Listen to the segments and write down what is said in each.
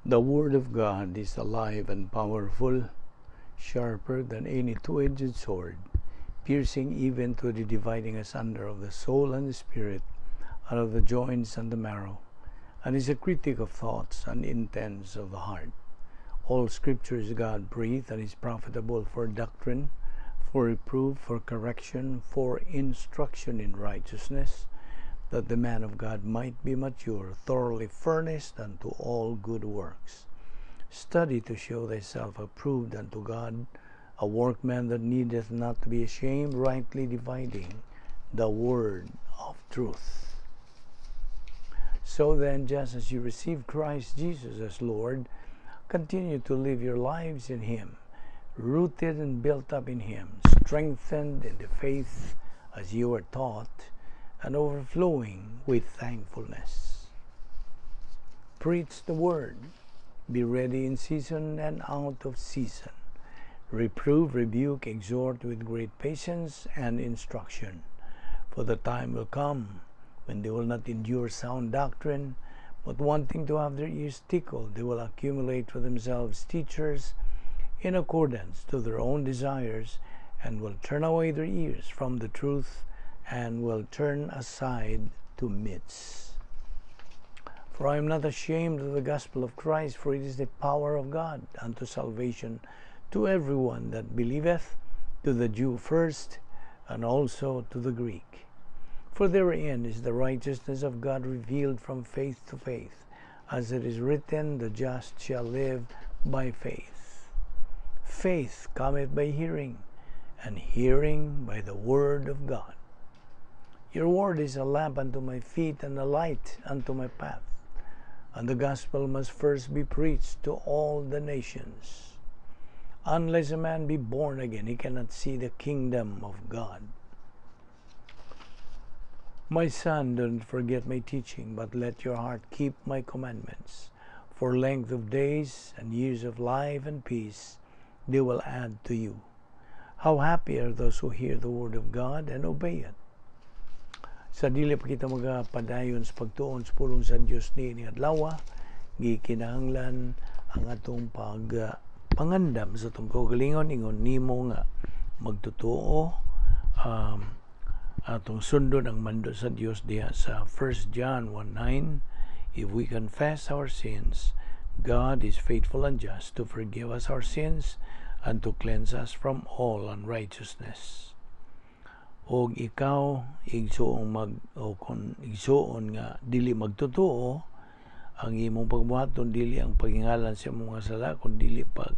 The Word of God is alive and powerful, sharper than any two-edged sword, piercing even to the dividing asunder of the soul and the spirit, and of the joints and the marrow, and is a critic of thoughts and intents of the heart. All Scripture is God-breathed and is profitable for doctrine, for reproof, for correction, for instruction in righteousness, that the man of God might be mature, thoroughly furnished unto all good works. Study to show thyself approved unto God, a workman that needeth not to be ashamed, rightly dividing the word of truth. So then, just as you receive Christ Jesus as Lord, continue to live your lives in Him, rooted and built up in Him, strengthened in the faith as you were taught, and overflowing with thankfulness. Preach the word. Be ready in season and out of season. Reprove, rebuke, exhort with great patience and instruction. For the time will come when they will not endure sound doctrine, but wanting to have their ears tickled, they will accumulate for themselves teachers in accordance to their own desires, and will turn away their ears from the truth, and will turn aside to myths. For I am not ashamed of the gospel of Christ, for it is the power of God unto salvation to everyone that believeth, to the Jew first, and also to the Greek. For therein is the righteousness of God revealed from faith to faith, as it is written, the just shall live by faith. Faith cometh by hearing, and hearing by the word of God. Your word is a lamp unto my feet and a light unto my path. And the gospel must first be preached to all the nations. Unless a man be born again, he cannot see the kingdom of God. My son, don't forget my teaching, but let your heart keep my commandments. For length of days and years of life and peace, they will add to you. How happy are those who hear the word of God and obey it. Sa dili pa kita magapadayon sa pagtuon sa pulong sa Dios niini adlaw, gikinahanglan ang atong pag pangandam sa atong kaugalingon ingon nimo nga magtotoo, atong sundon ang mando sa Dios diha sa 1 John 1:9, "If we confess our sins, God is faithful and just to forgive us our sins and to cleanse us from all unrighteousness." Og ikaw igsuong mag o kon igsuon nga dili magtotoo, ang imong pagbuhaton dili ang paghingalan sa imong mga sala kun dili pag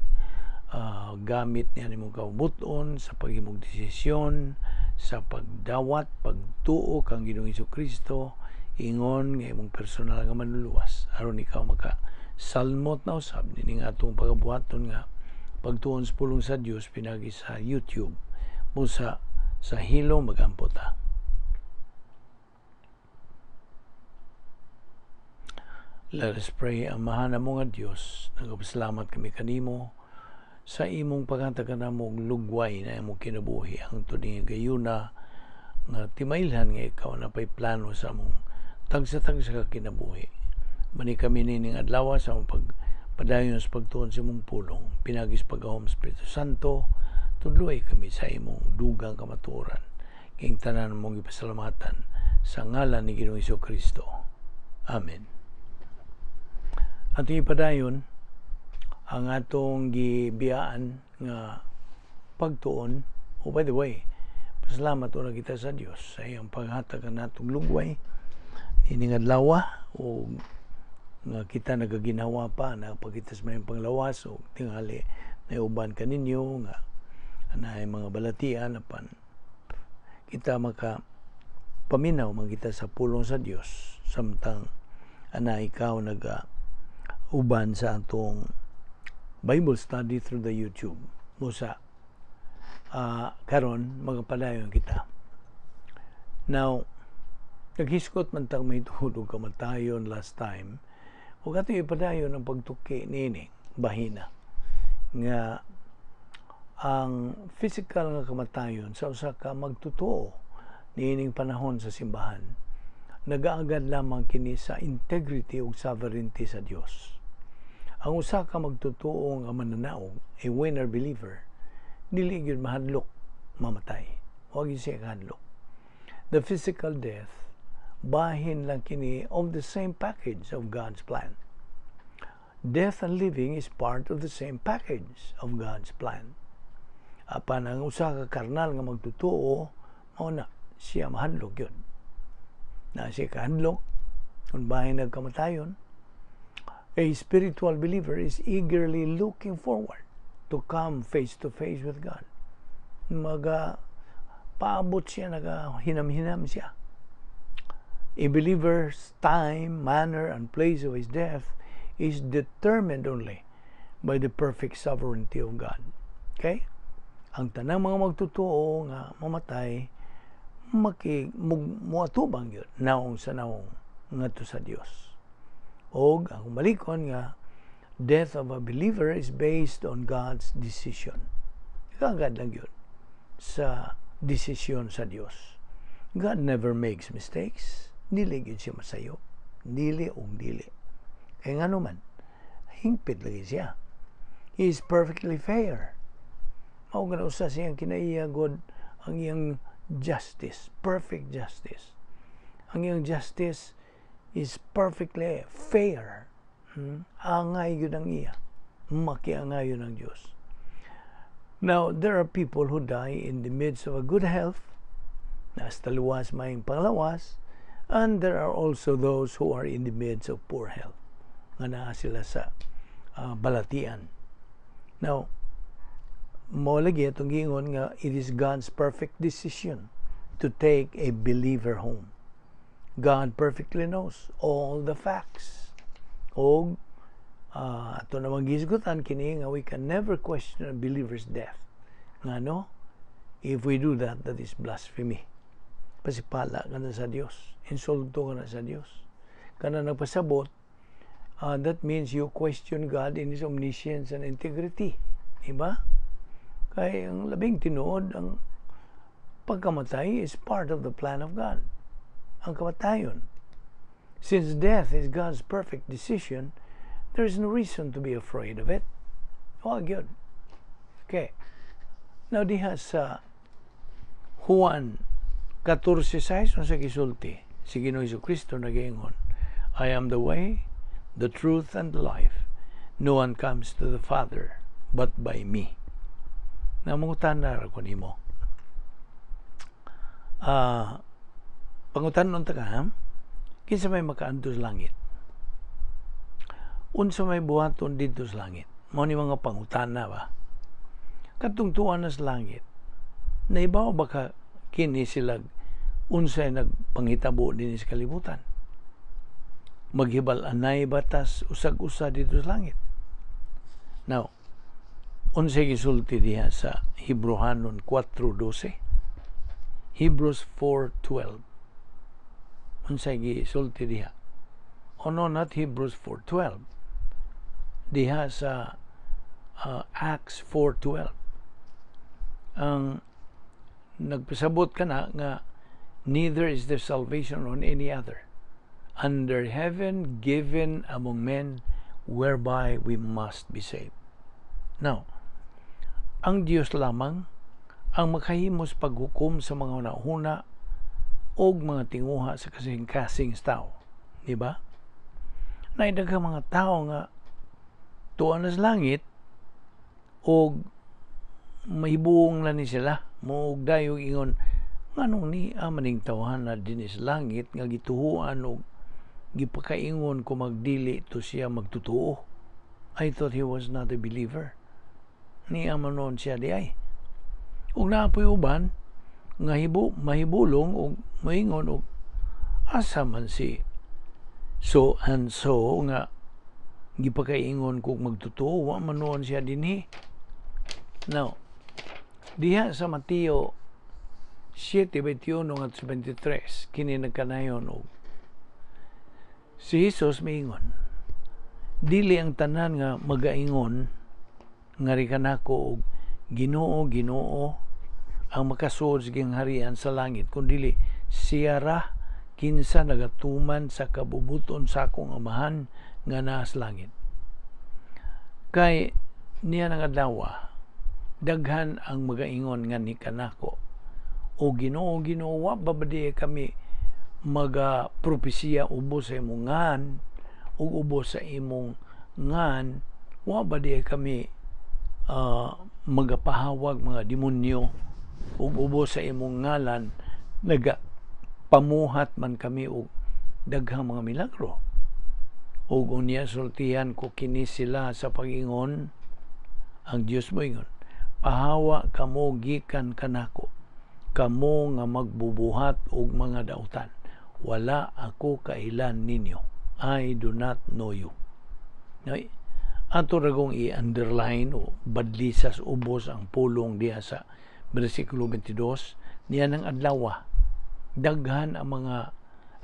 gamit niya nimong kabubut-on sa paghimong desisyon sa pagdawat, pagtuo kang Ginoong Kristo ingon nga imong personal nga manluluwas aron ikaw maka salmot na usab nining atong pagabuhaton nga pagtuon sa pulong sa Dios pinagi sa YouTube. Busa sa hilom magampo ta. Let us pray. Amahan namo nga Dios, nagapasalamat kami kanimo sa imong paghatag kanamo og lugway na imong kinabuhi hangtod ni gayuna nga timailhan nga ikaw na pay plano sa among tagsa-tagsa ka kinabuhi. Mani kami nining adlaw sa among pagpadayon sa pagtuon sa imong pulong. Pinagi sa paggahom sa Espiritu Santo, tudloy kami sa imong dugang kamatuoran. King tanan mong ipasalamatan sa ngalan ni Ginoong Kristo. Amen. Atong ipadayon ang atong gibiyaan nga pagtuon. Oh, by the way, pasalamat una kita sa Dios sa iyang paghatag natong lugway nining adlaw o nga kita nagaginhawa pa na pagkita sa mayong panglawas o tingali nauban kaninyo nga anay mga balatian apan kita maka paminaw man kita sa pulong sa Dios samtang ana ikaw naga uban sa atong Bible study through the YouTube. Musa karon magpadayon kita. Now, naghisgot man tag may tuhod og kamatayon last time ug ato ipadayon ang pagtuki niini bahina nga ang physical nga kamatayon sa usa ka magtotoo niining panahon sa simbahan nagaagad lamang kini sa integrity ug sovereignty sa Dios. Ang usa ka magtotoo nga mananaog, a winner believer, dili gyud mahadlok mamatay. Wa gyud siya kahadlok. The physical death, bahin lang kini of the same package of God's plan. Death and living is part of the same package of God's plan. Apan ang usa ka karnal nga magtotoo, mao na siya mahadlok yun. Na siya kahadlok kung bahin nagkamatayon. A spiritual believer is eagerly looking forward to come face to face with God. Maga paabot siya, naga hinam-hinam siya. A believer's time, manner, and place of his death is determined only by the perfect sovereignty of God. Okay? Ang tanang mga magtotoo nga mamatay, maki muatubang yun naong sa naong ngadto sa Dios. Og ang balikon nga death of a believer is based on God's decision. Kagad lang yun sa desisyon sa Dios. God never makes mistakes. Dili gyud siya masayo. Dili og dili. Kaya nga naman, hingpit lagi siya. He is perfectly fair. Mao gana usa siyang kinaiya God ang iyang justice, perfect justice. Ang iyang justice is perfectly fair. Angay yun ang iya. Makiangay yun ang Diyos. Now, there are people who die in the midst of a good health, nasa luwas maayong panglawas, and there are also those who are in the midst of poor health, nga naa sila sa balatian. Now, mo lagi atong giingon nga it is God's perfect decision to take a believer home. God perfectly knows all the facts. Og ato namang gihisgutan kini nga we can never question a believer's death. Nga no, if we do that, that is blasphemy. Pasipala ka na sa Dios. Insulto ka na sa Dios. Kana nagpasabot, that means you question God in His omniscience and integrity. Diba? Kay ang labing tinuod, ang pagkamatay is part of the plan of God. Ang kamatayon. Since death is God's perfect decision, there is no reason to be afraid of it. Oh, good. Okay. Now, diha sa Juan 14:6, sa gisulti, si Ginoong Kristo nagaingon, "I am the way, the truth, and the life. No one comes to the Father but by me." Namangutana ra ko nimo. Pangutan-on ta ka, ha? Kinsa may makaadto sa langit? Unsa may buhaton didto sa langit? Mao ni mga pangutana ba? Katong tuwa na sa langit, naibaw ba ka kini sila unsay nagpanghitabo dinhi sa kalibutan? Maghibal-anay ba tas usag-usa dito sa langit? Now, unsay gisulti diha sa Hebrohanon 4:12? Hebrews 4:12. Unsay gisulti diha? Oh no, not Hebrews 4:12. Diha sa Acts 4:12. Ang nagpasabot ka na nga neither is there salvation on any other under heaven given among men whereby we must be saved. Now, ang Dios lamang ang makahimos paghukom sa mga hunahuna og mga tinguha sa kasing-kasing tao. Di ba? Naay daghang mga tao nga tuwa na sa langit og mahibuong na ni sila mo og dayog ingon, nganong ni maning tawhana dinhi sa langit nga gituhuan og gipakaingon ko magdili to siya magtotoo? I thought he was not a believer. Ni man noon siya di ay. Ug naa po'y uban nga hibu mahibulong og moingon og asa man si so and so nga gipakaingon kog magtotoo? Wa man noon siya dinhi. Now, diha sa Mateo 7:21 at 23, kini nagkanayon og si Jesus miingon, "Dili ang tanan nga magaingon ngari kanako og Ginoo, Ginoo ang makasuod sa gingharian sa langit, kundili siya ra kinsa nagatuman sa kabubuton sa akong Amahan nga naa sa langit." Kay niya nga adlaw, daghan ang magaingon nga ni kanako, "O Ginoo, Ginoo, wa ba ba kami maga propesiya ubos sa imong ngan, ug ubos sa imong ngan wa ba di kami magapahawag mga demonyo, ug ubos sa imong ngalan naga pamuhat man kami og daghang mga milagro?" Ug unya sultihan ko kini sila sa pag-ingon, ang Dios moingon, "Pahawa kamo gikan kanako, kamo nga magbubuhat og mga dautan. Wala ako kailan ninyo. I do not know you." Nay, ato ra gong i-underline o badlisas ubos ang pulong diha sa bersikulo 22. Niya ng adlaw, daghan ang mga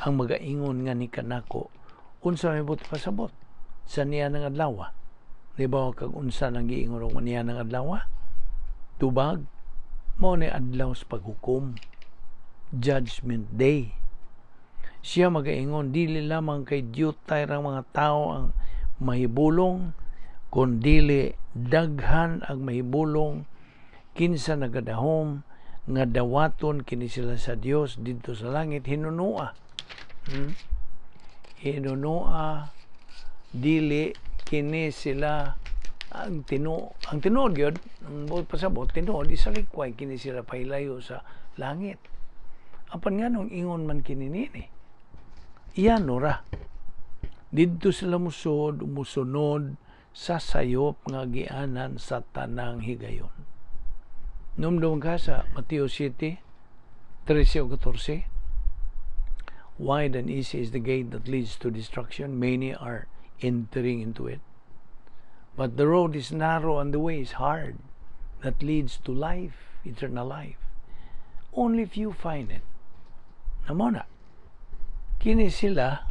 ang magaingon nga ni kanako. Unsa may buot pasabot sa niya ng adlaw? Di ba kag unsa nang giingon og niya ng adlaw? Tubag mao ni adlaw sa paghukom, Judgment Day. Siya magaingon, dili lamang kay dyutay rang mga tao ang mahibulong, kundili daghan ang mahibulong kinsa nagadahom nga dawaton kini sila sa Dios didto sa langit hinunua. Hinunua dili kini sila ang tinuod gyud ang buot pasabot, tinuod isalikway kini sila pahilayo sa langit. Apan nganong ingon man kini nini? Iyan ra didto sila musod, musunod sa sayop nga gianan sa tanang higayon. Numdum ka sa Mateo 7, 13 o 14. "Wide and easy is the gate that leads to destruction. Many are entering into it. But the road is narrow and the way is hard that leads to life, eternal life. Only few find it." Namo na. Kini sila,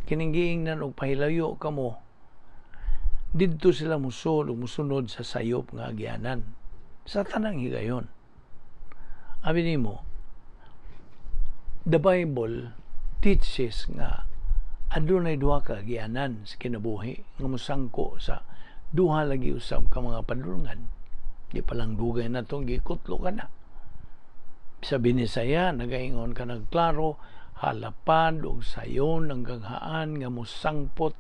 kining giingnan og pahilayo kamo, didto sila musod o musunod sa sayop nga agyanan sa tanang higayon. Abi nimo, the Bible teaches nga adunay duha ka agyanan sa kinabuhi nga mosangko sa duha lagi usab ka mga padulngan. Di pa lang dugay na tong gikutlo ka na. Sa Binisaya, nagaingon ka nagklaro, halapad og sayon ang ganghaan nga mosangpot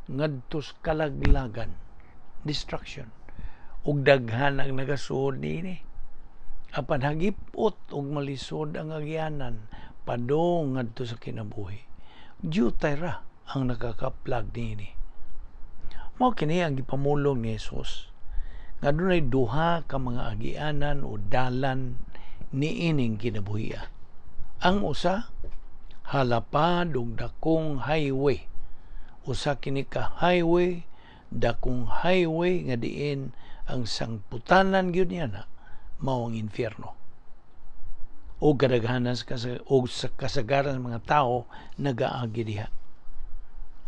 ngadto sa kalaglagan, destruction. Ug daghan ang nagasuod niini. Apan hagipot ug malisod ang agyanan padung ngadto sa kinabuhi. Dyutay ra ang nakakaplag niini. Mao kini ang gipamulong ni Jesus nga dunay duha ka mga agianan o dalan niining kinabuhia. Ang usa, halapad og dakong highway. Usa kini ka highway, dakong highway nga diin ang sangputanan gyud niya na mao ang impyerno. O kadaghanan og sa kasagaran ng mga tao nagaagi diha.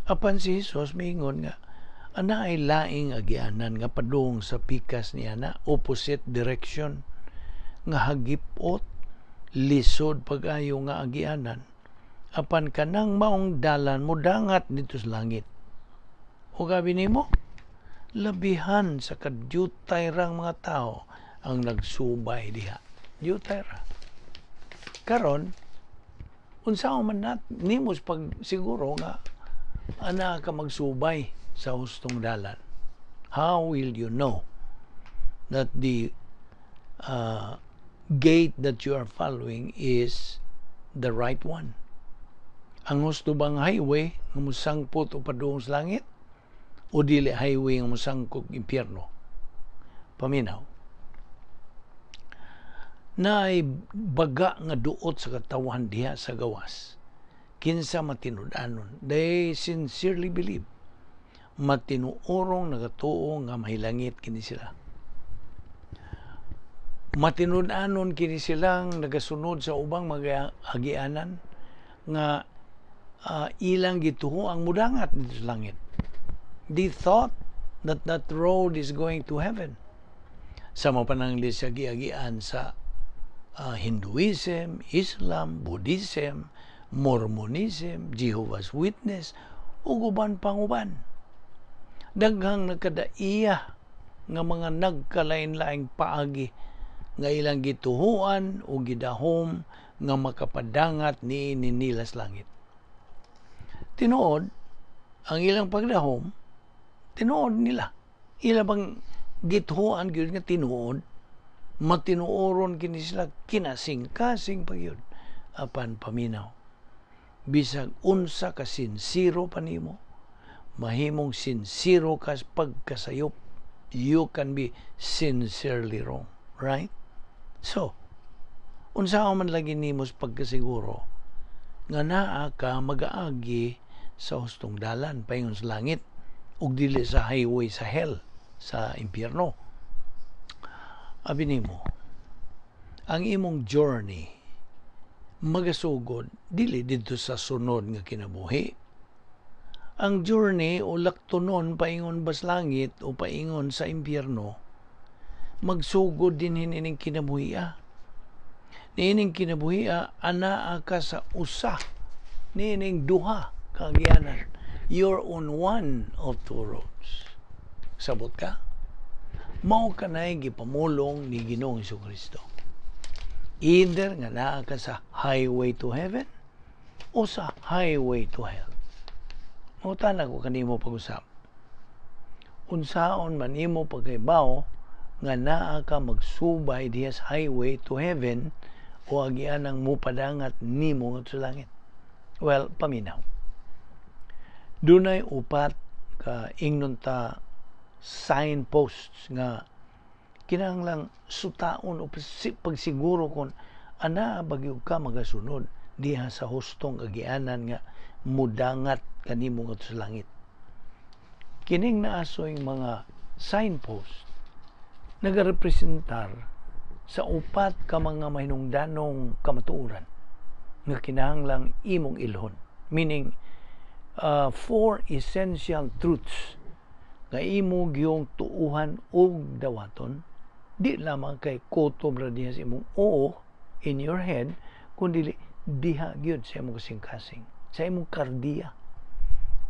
Apan si Jesus miingon nga ana ay laing agianan nga padung sa pikas niya na opposite direction nga hagipot, lisod pag-ayo nga agianan, apan kanang maong dalan modangat didto sa langit. O gabi nimo, labihan sa kadyutay rang mga tao ang nagsubay diha. Dyutay ra. Karon, unsa man nat nimo pag siguro nga ana ka magsubay sa hustong dalan? How will you know that the gate that you are following is the right one? Ang husto bang highway nga mosangpot o padung sa langit o dili highway nga mosangkot impyerno? Paminaw. Naay baga nga duot sa katawan diha sa gawas. Kinsa matinud-anon, they sincerely believe, matinuorong nagatuo nga mahilangit kini sila. Matinud-anon kini silang nagasunod sa ubang mga agianan nga ilang gituho ang mudangat didto sa langit. They thought that that road is going to heaven. Sama panangli sa giagian sa Hinduism, Islam, Buddhism, Mormonism, Jehovah's Witness, ug uban pang uban. Daghang nagkadaiya nga mga nagkalain-laing paagi nga ilang gituhuan o gidahom nga makapadangat niini nila sa langit. Tinuod ang ilang pagdahom, tinuod nila. Ila bang gituhuan gyud nga tinuod, matinuoron kini sila kinasing-kasing pa gyud. Apan paminaw, bisag unsa ka sinsiro pa nimo, mahimong sinsiro ka pagkasayop. You can be sincerely wrong, right? So, unsa man lagi nimo sa pagkasiguro nga naa ka magaagi sa hustong dalan paingon sa langit ug dili sa highway sa hell, sa impyerno? Abi nimo, ang imong journey magasugod dili didto sa sunod nga kinabuhi. Ang journey o laktonon paingon bas langit o paingon sa impyerno magsugod din ining kinabuhi. Niining kinabuhi, anaa ka sa usa niining duha ka agyanan. You're on one of two roads. Sabot ka? Mao kanay gipamulong ni Ginoong Kristo. Either nga naa ka sa highway to heaven o sa highway to hell. Mangutana ko kanimo pag-usap. Unsaon man imo pagkaibaw nga naa ka magsubay diha sa highway to heaven o agianang mupadangat nimo ngadto sa langit? Well, paminaw. Dunay upat ka, ingnon ta, signposts nga kinahanglang sutaon o pagsiguro kung anaa ba gyud ka magasunod diha sa hustong agianan nga mudangat kanimo ngadto sa langit. Kining naasoy mga signpost nagarepresentar sa upat ka mga mahinungdanong kamatuoran nga kinahanglang imong ilhon. Meaning, four essential truths nga imo giyong tuuhan og dawaton, di lamang kay kutob ra diha sa imong oo in your head, kundi diha gyud sa imong kasing-kasing, sa imong kardiya.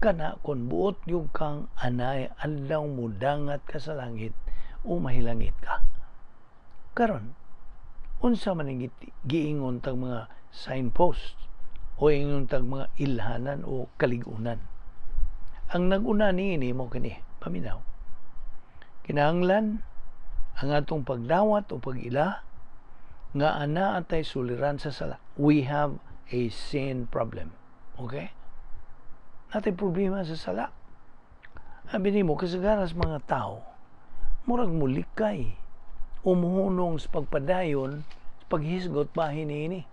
Kana kung buot gyud kang anay adlaw mudangat ka sa langit o mahilangit ka. Karon, unsa man ang giingon tag mga signpost o ingon tag mga ilhanan o kaligunan? Ang naguna niini mo kini, paminaw. Kinahanglan ang atong pagdawat o pag-ila nga ana atay suliran sa sala. We have a sin problem. Okay? Natay problema sa sala. Abi nimo, kasagaran sa mga tao, murag mulikay, umuhunong sa pagpadayon, sa paghisgot bahin niini.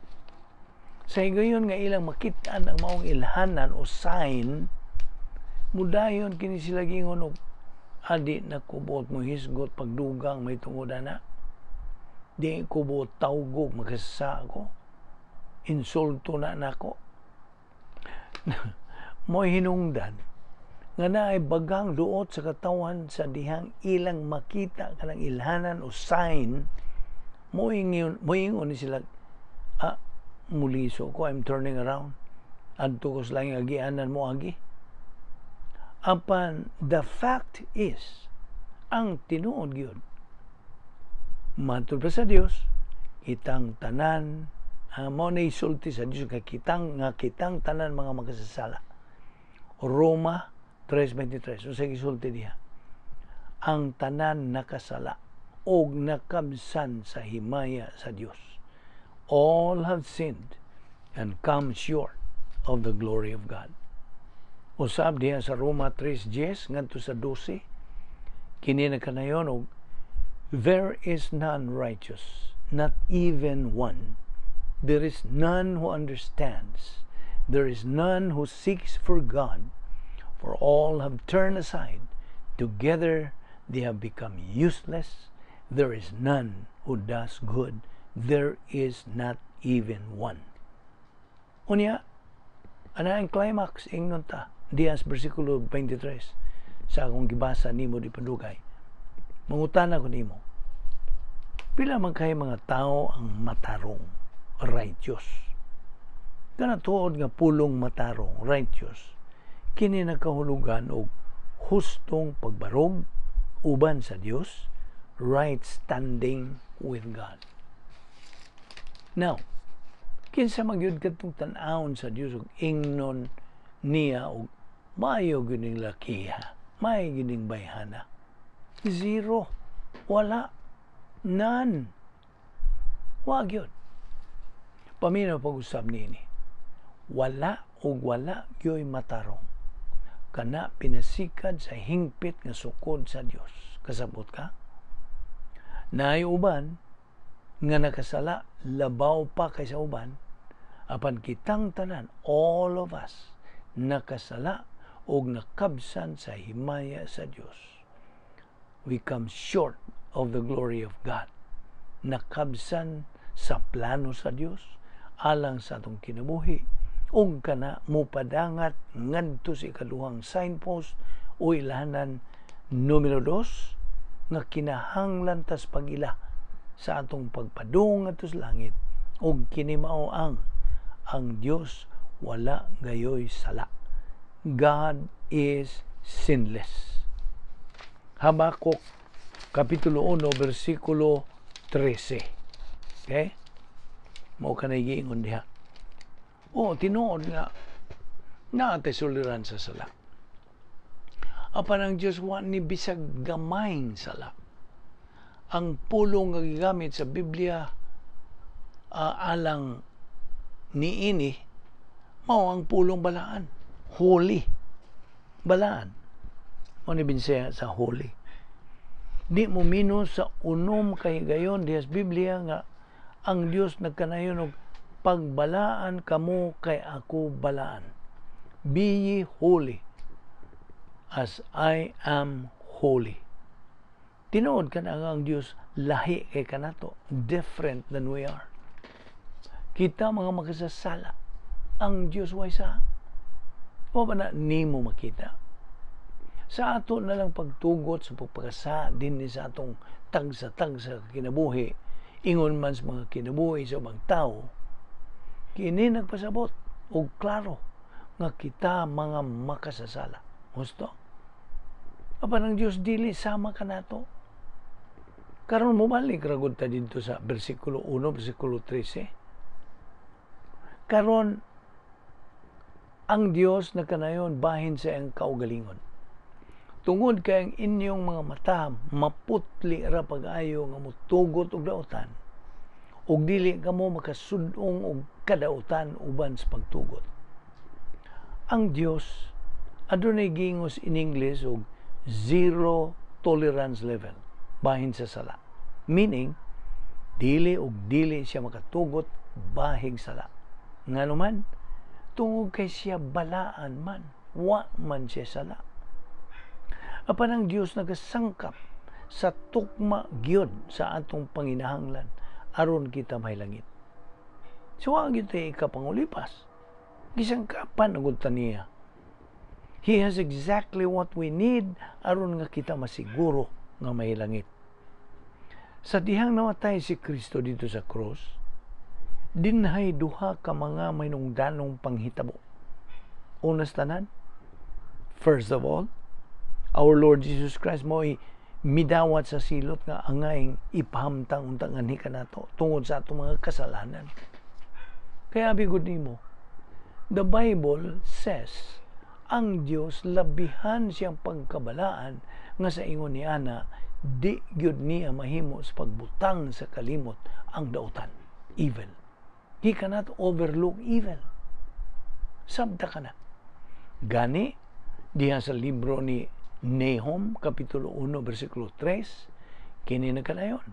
Sa higayon nga ilang makitaan ang maong ilhanan o sign, mudayon kini sila gingon og adi na ko buot mo hisgot pagdugang may tungod ana. Di ko buot tawgog, makasasa ako. Insulto na nako. Mo hinungdan nga naay bagang duot sa katawan sa dihang ilang makita kanang ilhanan o sign, moingon ni sila, "Ah, muliso ko, I'm turning around, adto ko sa laing agianan mo agi." Apan the fact is, ang tinuod gyud, matud pa sa Dios, kitang tanan, mao na isulti sa Dios kay kitang tanan mga makasasala. Roma 3:23, unsa gisulti diha? Ang tanan nakasala og nakabsan sa himaya sa Dios. All have sinned and come short of the glory of God. Usab diha sa Roma 3:10 ngadto sa 12, kini nagkanayon og "There is none righteous, not even one. There is none who understands. There is none who seeks for God. For all have turned aside. Together they have become useless. There is none who does good. There is not even one." Unya, ana ang climax, ingnon ta, diya sa versikulo 23 sa akong gibasa nimo di padugay. Mangutana ko nimo, pila man kay mga tao ang matarong, righteous? Kana tuod nga pulong matarong, righteous, kini nagkahulugan og Hustong pagbarog uban sa Dios, right standing with God. Now, kinsa man gyud kadtong tan-awon sa Dios ug ingnon niya og maayo gyud ning lakiha, maayo gyud ning bayhana? Zero. Wala. None. Wa gyud. Paminaw pag-usab niini. Wala ug wala gyoy matarong. Kana pinasikad sa hingpit nga sukod sa Dios. Kasabot ka? Naay uban nga nakasala labaw pa kaysa uban, apan kitang tanan, all of us, nakasala og nakabsan sa himaya sa Dios. We come short of the glory of God. Nakabsan sa plano sa Dios alang sa atong kinabuhi, ug kana mopadangat ngadto sa ikaduhang signpost o ilahanan numero 2 nga kinahanglan tas pag-ila sa atong pagpadung ngadto sa langit, ug kini mao ang Dios wala gayoy sala. God is sinless. Habakuk kapitulo 1 bersikulo 13. Okay? Mao kanay giingon diha. O tinuod nga naa tay suliran sa sala. Apan ang Dios wa ni bisag gamayng sala. Ang pulong nga gigamit sa Biblia alang niini mao ang pulong balaan, holy. Balaan. Mao ni binsaya sa holy. Di mo minus sa 6 kahigayon diha sa Biblia nga ang Dios nagkanayon og pagbalaan kamo kay ako balaan. Be ye holy as I am holy. Tinuod ka na nga ang Dios lahi kay kanato, different than we are. Kita mga makasasala, ang Dios way sa. Wa ba na nimo makita? Sa ato na lang pagtugot sa pagpakasa din ni sa atong tagsa-tagsa kinabuhi, ingon man sa mga kinabuhi sa ubang tao, kini nagpasabot og klaro nga kita mga makasasala. Husto? Apan ang Dios dili sama kanato. Karon mobalik ra gud ta didto sa bersikulo 1, bersikulo 13. Karon ang Dios nagkanayon bahin sa iyang kaugalingon. Tungod kay ang inyong mga mata maputli ra pag-ayo nga motugot og dautan, ug dili kamo makasud-ong og kadautan uban sa pagtugot. Ang Dios adunay giingos in English og zero tolerance level bahin sa sala. Meaning, dili og dili siya makatugot bahig sala. Ngano man, tungod kay siya balaan man, wa man siya sala. Apan ang Dios nagasangkap sa tukma gyud sa atong panginahanglan aron kita mahilangit. So wa gyud tay ikapangulipas. Gisangkapan na gud ta niya. He has exactly what we need aron nga kita masiguro nga mahilangit. Sa dihang namatay si Kristo dito sa cross, dinhay duha ka mga mahinungdanong panghitabo. Una sa tanan, first of all, our Lord Jesus Christ mo'y midawat sa silot nga angayng ipahamtang untang anhi kanato tungod sa atong mga kasalanan. Kaya abi gud nimo, the Bible says ang Dios labihan siyang pagkabalaan nga sa ingon ni ana di gyud niya mahimo sa pagbutang sa kalimot ang dautan, evil. He cannot overlook evil. Sabta ka na. Gani, diha sa libro ni Nahum, Kapitulo 1, versikulo 3, kini nagkanayon.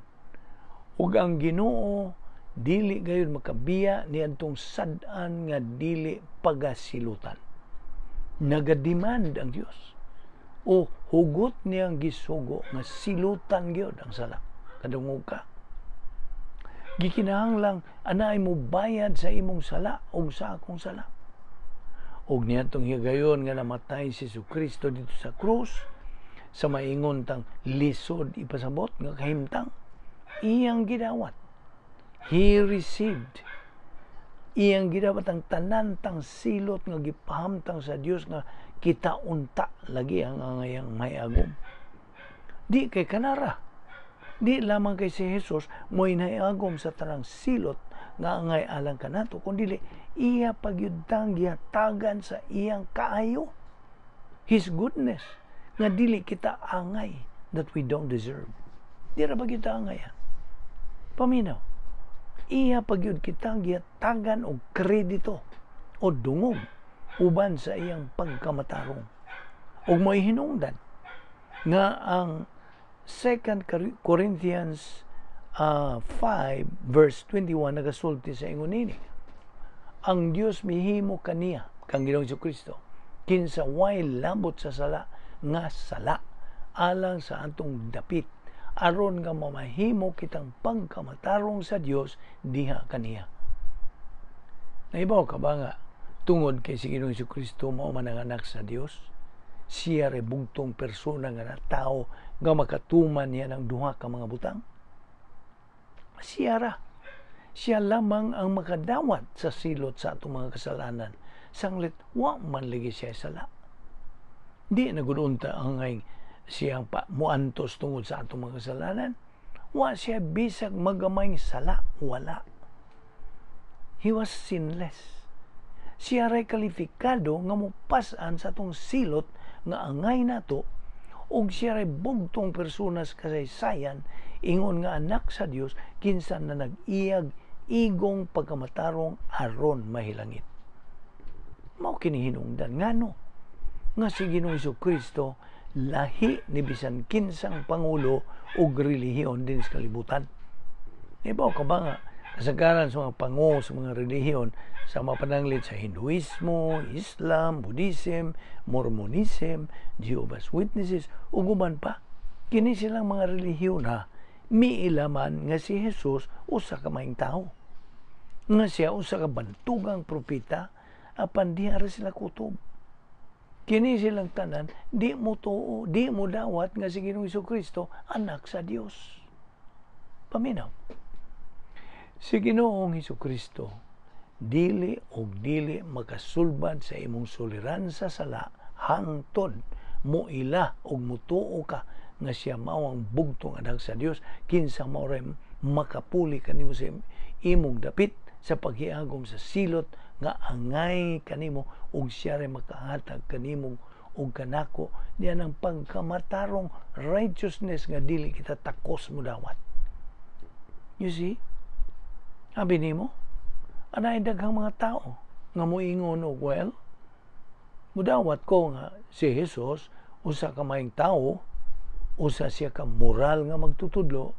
Ug ang Ginoo dili gayon makabiya niadtong sad-an nga dili pagasilutan. Nagademand ang Dios. O hugot niyang gisugo nga silutan gyud ang sala. Kadungog ka. Gikinahanglang anay mo bayad sa imong sala o sa akong sala. Og niadtong higayon nga namatay si Jesucristo dito sa krus, sa maingon tang lisod ipasabot nga kahimtang, iyang gidawat. He received. Iyang gidawat ang tanan tang silot nga gipahamtang sa Dios nga Kita unta lagi ang angayang mahiagom. Di kay kanara. Di lamang kay si Jesus mo'y nahiagom sa tanang silot nga angay alang kanato, kundi iya pa gyud tang gihatagan sa iyang kaayo. His goodness nga dili kita angay, that we don't deserve. Di ra ba kita angayan? Paminaw. Iya pa gyud kitang gihatagan og kredito o dungog uban sa iyang pagkamatarong. Ug mo'y hinungdan nga ang 2 Corinthians 5 verse 21 nagasulti sa ingon nini. Ang Dios mihimo kaniya, kang Ginoong Kristo, kinsa way labot sa sala, nga sala alang sa atong dapit, aron nga mamahimo kitang pagkamatarong sa Dios diha kaniya. Naibaw ka ba nga tungod kay si Ginoong Kristo mao man ang anak sa Dios, siya ray bugtong persona nga tao nga makatuman niya ng duha ka mga butang? Siya ra. Siya lamang ang makadawat sa silot sa atong mga kasalanan. Sanglit, wa man lagi siya sala. Di na gud unta ang ngay siyang pa, muantos tungod sa atong mga kasalanan. Wa siya bisag magamayng sala. Wala. He was sinless. Siya ray kalifikado nga mupas-an sa atong silot nga angay nato, ug siya ray bugtong persona sa kasaysayan ingon nga anak sa Dios kinsa na nag-iyag igong pagkamatarong aron mahilangit. Mao kini hinungdan ngano nga si Ginoong Kristo lahi ni bisan kinsang pangulo ug relihiyon din sa kalibutan. Ibaw ka ba nga kasagaran sa mga pango sa mga relihiyon sa mapananglit sa Hinduismo, Islam, Buddhism, Mormonism, Jehovah's Witnesses, ug uban pa, kini silang mga relihiyon ha, miilaman nga si Jesus usa ka maayong tao, nga siya usa ka bantugang propeta, apan di ara sila kutob. Kini silang tanan di mo tuo, di mo dawat nga si Ginoong Kristo anak sa Dios. Paminaw. Si Ginoong Kristo dili og dili makasulbad sa imong suliran sa sala hangtod moila og mutuo ka nga siya mao ang bugtong anak sa Dios kinsa mao ray makapuli kanimo sa imong dapit sa paghiagom sa silot nga angay kanimo, ug siya ray makahatag kanimo og kanako diyan ang pagkamatarong, righteousness nga dili kita takos mo dawat. You see? Abi nimo, anay daghang mga tao nga moingon og, "Well, mudawat ko nga si Jesus usa ka maayong tao, usa siya ka moral nga magtutudlo,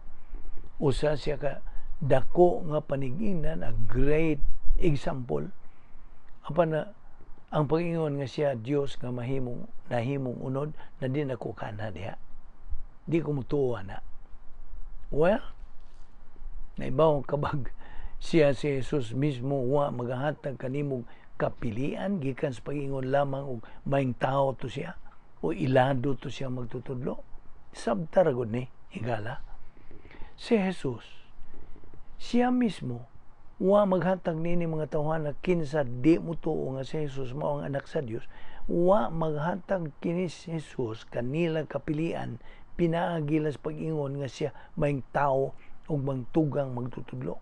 usa siya ka dako nga panigingnan, a great example. Apan na ang pag-ingon nga siya Dios nga mahimong nahimong unod na di na ko kana diha. Di ko mutuo na." Well, naibaw kabag siya si Jesus mismo wa magahatag kanimong kapilian gikan sa pag-ingon lamang og maayong tao to siya o ilado to siya magtutudlo? Sabta ra gud ni higala. Si Jesus siya mismo wa maghatag nini mga tawhana kinsa di mo tuo nga si Jesus mao ang anak sa Dios. Wa maghatag kini si Jesus kanila kapilian pinaagi lang sa pag-ingon nga siya maayong tao ug mangtugang magtutudlo.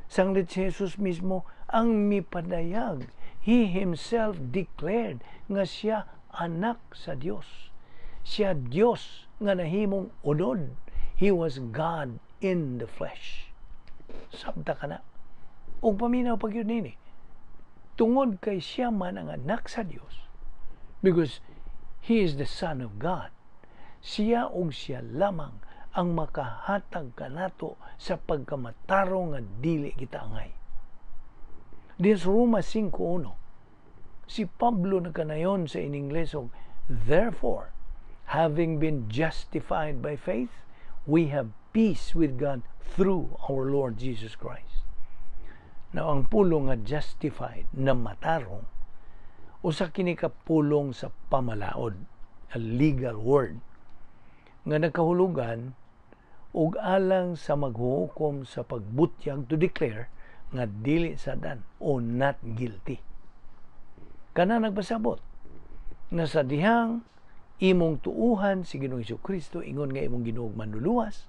Sanglit si Jesus mismo ang mipadayag. He himself declared nga siya anak sa Dios. Siya Dios nga nahimong unod. He was God in the flesh. Sabta ka na. Ug paminaw pag yun nini. Tungod kay siya man ang anak sa Dios. Because he is the Son of God. Siya ug siya lamang ang makahatag kanato sa pagkamatarong nga dili kita angay. Din sa Roma 5:1, si Pablo nagkanayon sa iningles og, "Therefore, having been justified by faith, we have peace with God through our Lord Jesus Christ." Now, ang pulong nga justified, na matarong, usa kini ka pulong sa pamalaod, a legal word, nga nagkahulugan og alang sa maghuhukom sa pagbutyag, to declare nga dili sadan o not guilty. Kana nagpasabot Nga sa dihang imong tuuhan si Ginoong Kristo ingon nga imong Ginoo ug Manluluwas,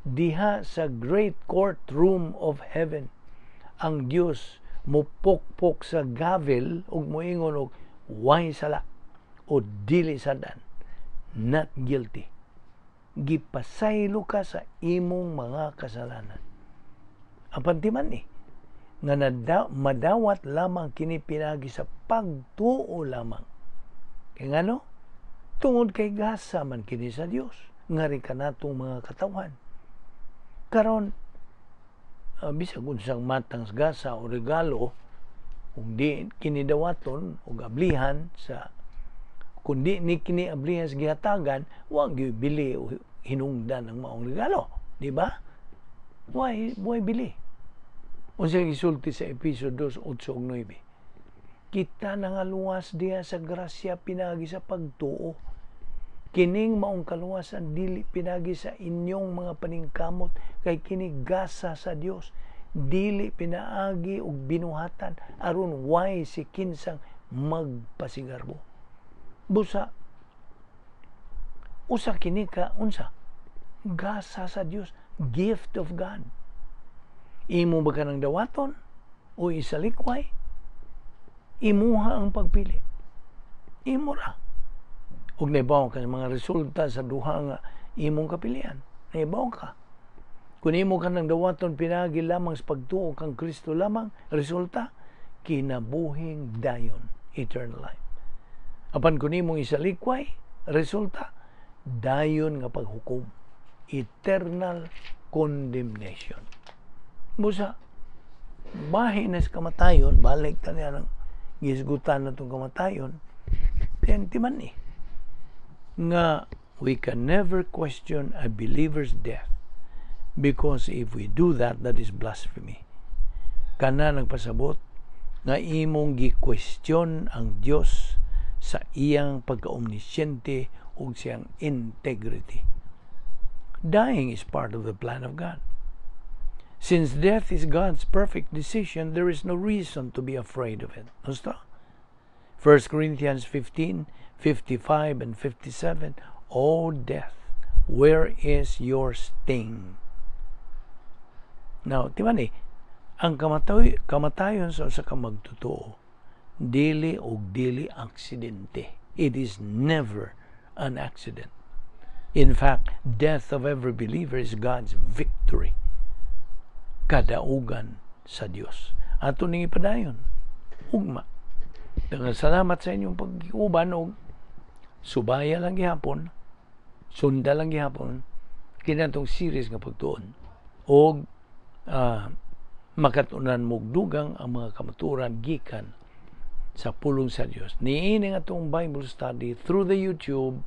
diha sa great courtroom of heaven, ang Dios mupokpok sa gavel ug moingon og way sala o dili sadan, not guilty. Gipasaylo ka sa imong mga kasalanan. Apan timan-i nga madawat lamang kini pinagi sa pagtuo lamang. Kay ngano? Tungod kay gasa man kini sa Dios ngari kanatong mga katawhan. Karon, bisag unsang matang sa gasa o regalo, kung di kini dawaton og ablihan sa, kung di ni kini ablihan sa gihatagan, wa gyud bili o hinungdan ang maong regalo, di ba? Why bili? Unsa gisulti sa Efeso 2:8 ug 9? Kita nangaluwas diha sa grasya pinagi sa pagtuo. Kining maong kaluwasan dili pinagi sa inyong mga paningkamot, kay kini gasa sa Dios, dili pinaagi og binuhatan, aron way si kinsang magpasigarbo. Busa usa kini ka unsa? Gasa sa Dios, gift of God. Imo ba kanang dawaton o isalikway? Imuha ang pagpili. Imo ra. Ug nahibaw ka sa mga resulta sa duha nga imong kapilian. Nahibaw ka. Kung imo ka nang dawaton pinagi lamang sa pagtuo kang Kristo lamang, resulta, kinabuhing dayon, eternal life. Apan kung imong isalikway, resulta, dayon nga paghukom, eternal condemnation. Busa, bahin na sa kamatayon, balik ta niya ng gisgutan na itong kamatayon, then timan-i nga we can never question a believer's death, because if we do that, that is blasphemy. Kana nagpasabot nga imong gi-question ang Dios sa iyang pagka-omnisciente ug siyang integrity. Dying is part of the plan of God. Since death is God's perfect decision, there is no reason to be afraid of it. Gusto? 1 Corinthians 15, 55 and 57. "O death, where is your sting?" Now, timan-i, ang kamatayon sa usa ka magtotoo, dili og dili aksidente. It is never an accident. In fact, death of every believer is God's victory. Kadaugan sa Dios. Ato ning ipadayon. Ugma. Daghang salamat sa inyong pag-uban og subaya lang gihapon, sunda lang gihapon kinatong series nga pagtuon. Og makatunan mo dugang ang mga kamaturan gikan sa pulong sa Dios. Niini nga atong Bible study through the YouTube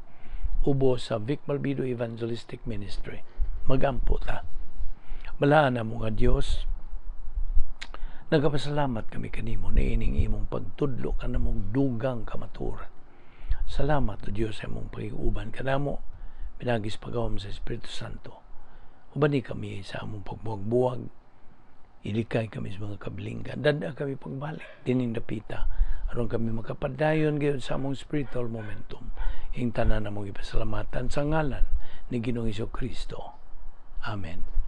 ubos sa Vic Malvido Evangelistic Ministry. Magampo ta. Balaan na mo nga Dios, nagapasalamat kami kanimo niining imong pagtudlo kanamong dugang kamaturan. Salamat o Dios sa imong pag-uban kanamo pinagi sa pagawam sa Espiritu Santo. Ubani kami sa among pagbuwag-buwag, ilikay kami sa mga kabilinggan. Dada kami pagbalik dining dapita aron kami makapadayon gyud sa among spiritual momentum. Ing tanan namong ipasalamatan sa ngalan ni Ginoong Kristo. Amen.